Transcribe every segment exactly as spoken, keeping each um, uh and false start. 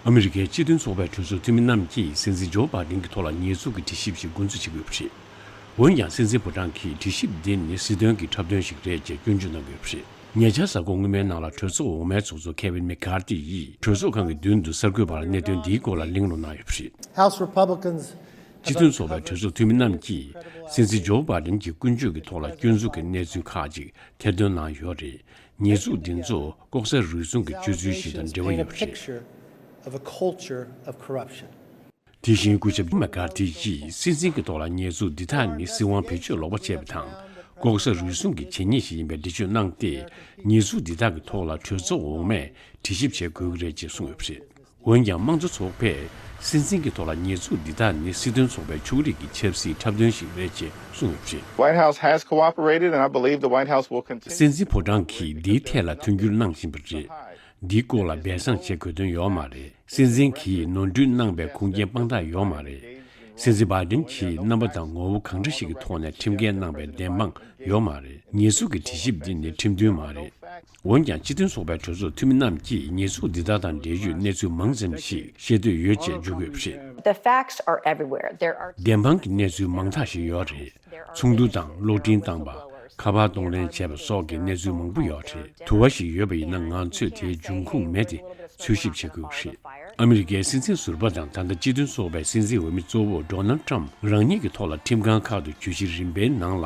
ཨ་མི་རི་ཀའི་སྤྱི་མཐུན་ཚོགས་པའི་གྲོས་ཚོགས་འཐུས་མི་རྣམས་ཀྱིས་སྲིད་འཛིན་ཇོ་བྷའི་ཌེན་གྱི་ཐོག་ལ་ཉེས་འཛུགས་ཀྱི་དྲི་ཞིབ་ཞིག་འགོ་འཛུགས་བྱེད་ཀྱི་ཡོད་པ་རེད། འོན་ཀྱང་སྲིད་འཛིན་ཕོ་བྲང་གིས་དྲི་ཞིབ་འདི་ནི་སྲིད་དོན་གྱི་འཁྲབ་སྟོན་ཞིག་རེད་ཅེས་སྐྱོན་བརྗོད་གནང་གི་ཡོད་པ་རེད། ཉེ་ཆར་གཟའ་འཁོར་སྔོན་མའི་ནང་ལ་གྲོས་ཚོགས་འོག་མའི་ཚོགས་གཙོ་ཁེ་ཝིན་མེ་ཀར་ཐི་ཡིས་གྲོས་ཚོགས་ཁང་གི་མདུན་དུ་གསར་འགོད་པར་གནད་དོན་འདིའི་སྐོར་ལ་གླེང་སློང་གནང་ཡོད་པ་རེད། House Republicans སྤྱི་མཐུན་ཚོགས་པའི་གྲོས་ཚོགས་འཐུས་མི་རྣམས་ཀྱིས་སྲིད་འཛིན་ཇོ་བྷའི་ཌེན་གྱི་ཀུན་སྤྱོད་ཀྱི་ཐོག་ལ་སྐྱོན་འཛུགས་ཀྱི་གནས་ཚུལ་ཁག་ཅིག་ཐེར་འདོན་གནང་ཡོད་རེད། ཉེས་འཛུགས་འདི་ཚོ་ལྐོག་ཟ་རུལ་སུངས་ཀྱི་སྤྱོད་ཚུལ་ཞིག་དང་འབྲེལ་བ་ཡོད་པ་རེད། Picture of a culture of corruption. དེ་བཞིན་སྐུ་ཞབས་མེ་ཀར་ཐི་ཡིས་སྲིད་འཛིན་གྱི་ཐོག་ལ་ཉེས་འཛུགས་འདི་དག་ནི་སྲིད་དབང་བེད་སྤྱོད་ལོག་པ་བྱས་པ་དང་། ལྐོག་ཟ་རུལ་སུངས་ཀྱི་བྱས་ཉེས་ཤིག་ཡིན་པའི་འགྲེལ་བརྗོད་གནང་སྟེ། ཉེས་འཛུགས་འདི་དག་གི་ཐོག་ལ་གྲོས་ཚོགས་འོག་མས་དྲི་ཞིབ་བྱེད་དགོས་ཀྱི་རེད་ཅེས་གསུངས་ཡོད་པ་རེད། འོན་ཀྱང་དམངས་གཙོ་ཚོགས་པས་སྲིད་འཛིན་གྱི་ཐོག་ལ་ཉེས་འཛུགས་འདི་དག་ནི་སྲིད་དོན་ཚོགས་པའི་ཕྱོགས་རིས་ཀྱི་ཆབ་སྲིད་འཁྲབ་སྟོན་ཞིག་རེད་ཅེས་གསུངས་ཡོད་པ་རེད། White House has cooperated, and I believe the White House will continue. སྲིད་འཛིན་ཕོ་བྲང་གིས་འདིའི་ཐད་ལ་མཐུན་འགྱུར་གནང་བཞིན་པ་རེད། འདིའི་སྐོར་ལ་སྦས་གསང་བྱེད་དགོས་དོན་ཡོད་མ་རེད། སྲིད་འཛིན་གྱིས་ནོར་འཁྲུལ་གནང་བའི་ཁུངས་སྐྱེལ་དཔང་རྟགས་ཡོད་མ་རེད། སྲིད་འཛིན་བྷའི་ཌེན་གྱིས་རྣམ་པ་དང་ངོ་བོ་གང་འདྲ་ཞིག་གི་ཐོག་ནས་ཁྲིམས་འགལ་གནང་བའི་བདེན་དཔང་ཡོད་མ་རེད། ཉེས་འཛུགས་ཀྱི་དྲི་ཞིབ་འདི་ནི་ཁྲིམས་མཐུན་མ་རེད། འོན་ཀྱང་སྤྱི་མཐུན་ཚོགས་པའི་གྲོས་ཚོགས་འཐུས་མི་རྣམས་ཀྱིས་ཉེས་འཛུགས་འདི་དག་དང་འབྲེལ་ཡོད་གནས་ཚུལ་མང་ཙམ་ཞིག་ཤེས་འདོད་ཡོད་ཅེས་བརྗོད་ཀྱི་ཡོད་པ་རེད། The facts are everywhere. There are བདེན་དཔང་གི་གནས་ཚུལ་མང་དག་ཞིག་ཡོད་རེད། ཚོགས་འདུ་དང་གློག་འཕྲིན་བཏང་པ། ཁ་པར་གཏོང་ལེན་བྱས་པ་སོགས་ཀྱི་གནས་ཚུལ་མང་པོ་ཡོད་རེད། དུ་བ་ཞིག་ཡོད་པ་ཡིན་ན་ང་ཚོས་དེའི་འབྱུང་ཁུངས་མེད་དེ་འཚོལ་ཞིབ་བྱེད་དགོས་རེད། ཨ་མི་རི་ཀའི་སྲིད་འཛིན་ཟུར་པ་དང་ད་ལྟ་སྤྱི་མཐུན་ཚོགས་པའི་སྲིད་འཛིན་འོས་མི་གཙོ་བོ་ཌོ་ནལ་ཊམ་རང་ཉིད་ཀྱི་ཐོག་ལ་ཁྲིམས་ཁང་ཁག་ཏུ་གྱོད་གཞི་རིམ་པའི་ནང་ལ་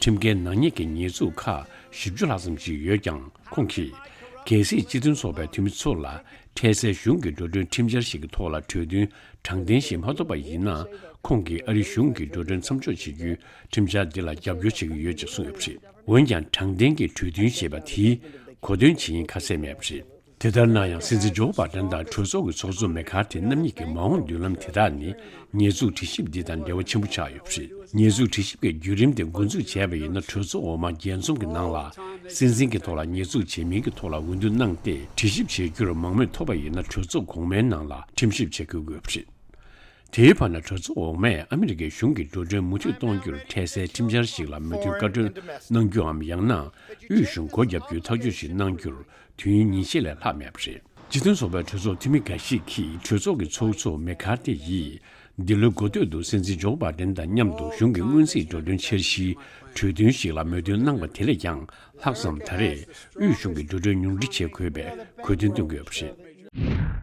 ཁྲིམས་འགལ་ནག་ཉེས་ཀྱི་ཉེས་འཛུགས་ཁག་བཞི་བཅུ་ལྷག་ཙམ་ཞིག་ཡོད་ཀྱང་། ཁོང་གིས་གལ་སྲིད་སྤྱི་མཐུན་ཚོགས་པའི་འཐུས་མི་ཚོ་ལ་འཕྲལ་སེལ་གཞུང་གི་འགྲོ་གྲོན་ཁྲིམས་འཆར་ཞིག་གི་ཐོག་ལ་གྲོས་མཐུན་དྲང་བདེན་ཞིག་མ་ཐོབ་པ་ཡིན་ན། ཁོང་གིས་ཨ་རིའི་གཞུང་གི་འགྲོ་གྲོན་མཚམས་འཇོག་བྱེད་རྒྱུའི་ཁྲིམས་འཆར་འདི་ལ་རྒྱབ་སྐྱོར་བྱེད་ཀྱི་ཡོད་ཅེས་གསུངས་ཡོད་པ་རེད། འོན་ཀྱང་དྲང་བདེན་གྱི་གྲོས་མཐུན་ཞེས་པ་དེའི་གོ་དོན་ཇི་ཡིན་ཁ་གསལ་མེད་པ་རེད། དེ་ལྟར་ན་ཡང་སྲིད་འཛིན་ཇོ་བྷའི་ཌེན་དང་གྲོས་ཚོགས་ཀྱི་ཚོགས་གཙོ་མེ་ཁར་ཐི་རྣམ་གཉིས་ཀྱི་མ་འོངས་མདུན་ལམ་དེ་དག་ནི་ཉེས་འཛུགས་དྲི་ཞིབ་འདི་དང་འབྲེལ་བ་ཆེན་པོ་ཆགས་ཡོད་པ་རེད། ཉེས་འཛུགས་དྲི་ཞིབ་ཀྱི་བརྒྱུད་རིམ་དེ་འགོ་འཛུགས་བྱས་པ་ཡིན་ན་གྲོས་ཚོགས་འོག་མ་བརྒྱད་འཛོམས་ཀྱི་ནང་ལ་སྲིད་འཛིན་གྱི་ཐོག་ལ་ཉེས་འཛུགས་བྱེད་མིན་གྱི་ཐོག་ལ་འོས་བསྡུ་གནང་སྟེ་དྲི་ཞིབ་བྱེད་རྒྱུར་མང་མོས་ཐོབ་པ་ཡིན་ན་གྲོས་ཚོགས་གོང་མའི་ནང་ལ་ཁྲིམས་ཞིབ་བྱེད་དགོས་ཀྱི་ཡོད་པ་རེད། དེའི་བར་ན་གྲོས་ཚོགས་འོག་མས་ཨ་མི་རི་ཀའི་གཞུང་གི་འགྲོ་གྲོན་མུ་མཐུད་གཏོང་རྒྱུར་འཕྲལ་སེལ་ཁྲིམས་འཆར་ཞིག་ལ་མོས་མཐུན་བཀའ་འཁྲོལ་གནང་རྒྱུའམ་ཡང་ན་དབུས་གཞུང་སྒོ་བརྒྱབ་རྒྱུའི་ཐག་གཅོད་ཞིག་གནང་རྒྱུར་དུས་ཡུན་ཉིན་ཤས་ལས་ལྷག་མེད་པ་རེད། སྤྱི་མཐུན་ཚོགས་པའི་གྲོས་ཚོགས་འཐུས་མི་འགའ་ཞིག་གིས་གྲོས་ཚོགས་ཀྱི་ཚོགས་གཙོ་མེ་ཁར་ཐི་ཡིས་འདི་ལོའི་འགོ་སྟོད་དུ་སྲིད་འཛིན་ཇོ་བྷའི་ཌེན་དང་མཉམ་དུ་གཞུང་གི་སྔོན་རྩིས་འགྲོ་གྲོན་འཆར་གཞིའི་གྲོས་མཐུན་ཞིག་ལ་མོས་མཐུན་གནང་བ་དེ་ལས་ཀྱང་ལྷག་ཙམ་ད་རེས་དབུས་གཞུང་གི་འགྲོ་གྲོན་ཉུང་འཕྲི་བྱེད་དགོས་པའི་དགོས་འདུན་བཏོན་གྱི་ཡོད་པ་རེད།